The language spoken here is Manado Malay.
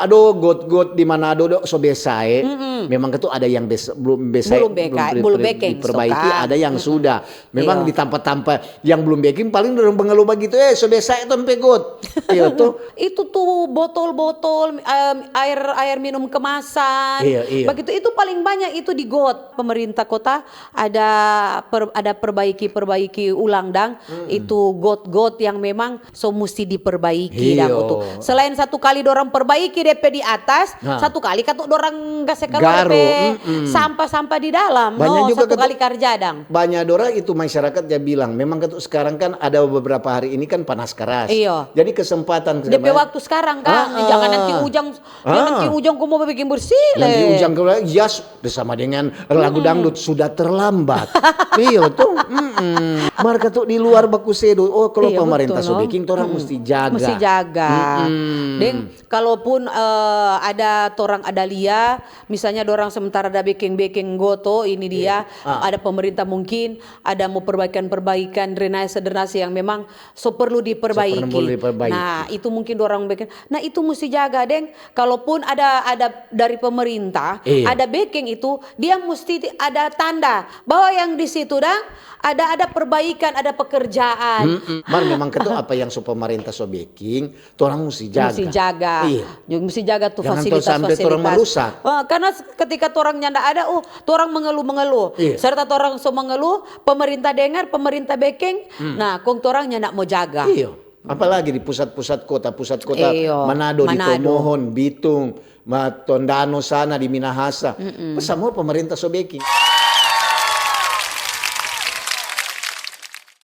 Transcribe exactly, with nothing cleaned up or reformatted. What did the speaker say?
Ado got-got di Manado do so besae. Memang itu ada yang bes-, belum besae, Belum beka-, belum, belum pre-, bekeng, diperbaiki, so kan. Ada yang sudah. Memang Iya. Di tampa-tampa yang belum beking, paling dorang mengeluh begitu, "Eh, so besae tong pe got." Iya tuh. Itu tuh botol-botol, em, air air minum kemasan. Iya, iya. Begitu, itu paling banyak itu di got. Pemerintah kota ada per-, ada perbaiki-perbaiki ulang dang itu got-got yang memang so musti diperbaiki dang Iyo. tu. Selain satu kali dorang perbaiki depe di atas, Nah. Satu kali katu dorang kase keluar Garu, depe mm-mm. sampah-sampah di dalam. Banyak No, juga satu katu- kali karja dang. Banyak dorang itu masyarakat ya bilang, memang katu sekarang kan ada beberapa hari ini kan panas keras. Iyo. Jadi kesempatan Depe waktu sekarang kan, Ah, jangan ah. nanti ujang, Ah. nanti ujang ko mo bikin bersih Nanti le. Ujang ke ya, sudah sama dengan lagu dangdut, sudah terlambat. Iyo tuh. Mm-mm. Mar katu di luar baku sedo. Oh, kalau Iya, pemerintah betul, so no. beking, orang mesti jaga. Mesti jaga. Mm-mm. Deng, kalaupun eh, ada torang ada lia, misalnya dorang sementara ada bekeng-bekeng goto, ini dia, Ah. ada pemerintah mungkin ada mau perbaikan-perbaikan, drenase-drenase yang memang so perlu diperbaiki. So perlu diperbaiki. Nah, itu mungkin dorang bekeng. Nah, itu mesti jaga, deng. Kalaupun ada ada dari pemerintah, Iya. ada bekeng itu, dia mesti ti-, ada tanda bahwa yang di situ dang ada ada perbaikan, ada pekerjaan. Mm-mm. Mar memang katu apa yang so pemerintah so beking, torang mesti jaga. Mesti jaga. Iya. Juga mesti jaga tuh Jangan fasilitas, sampai torang fasilitas. Merusak. Wah, karena s-, ketika torang nyanda ada, oh, torang mengeluh-mengeluh. Iya. Serta torang so mengeluh, pemerintah dengar, pemerintah bekeng. Hmm. Nah, kong torang nyanda mau jaga. Iyo. Apalagi di pusat-pusat kota, pusat kota Iyo, Manado, di Manado. Tomohon, Bitung, ma-, Tondano sana, di Minahasa. Pas samua pemerintah so beking.